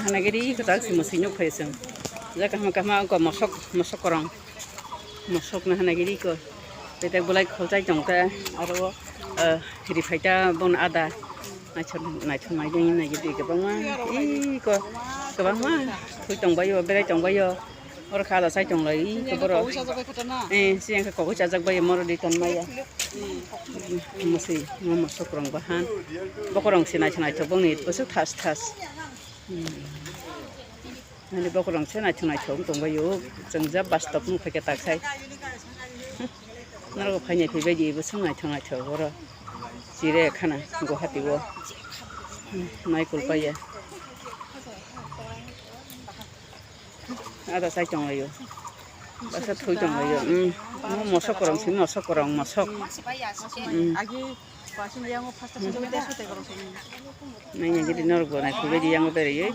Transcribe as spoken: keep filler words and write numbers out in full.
Nagiri ko tak si musi nyok phai sung. Ja kahma kahma ko mosok, mosok korong. Mosok na nagiri ko. Betek bulai kholchai tong ta. Aro, eh, rifai ta bon ada. Naithok, naithok nai ding nagiri kwbangma. Iko, kwbangma. Thui tong baio, berai tong baio. Oro kha da sai tong lai, iko boro. Eh, siyang kha kogoi chajak baio, moro di ton maya. Musi, mo mosok rong bahan. Bokorong si naithok naithok bongni bwswk thas thas. Hmm. Ani bokorong se naithok naithok wng tongbaio, chwng ja bus stop nung phaikha taksai. Hmm. Norok phainai phaibaidi bwswk naithok naithok oro. Chire khana Guwahati o. Hmm. Mai kulpaya. Ada sai tonglaio. Basa thui tonglaio. Hmm. Mo mosok korong si mosok korong mosok. Hmm. Nai nai gidi norok bo nai phaibaidi yango beraioi.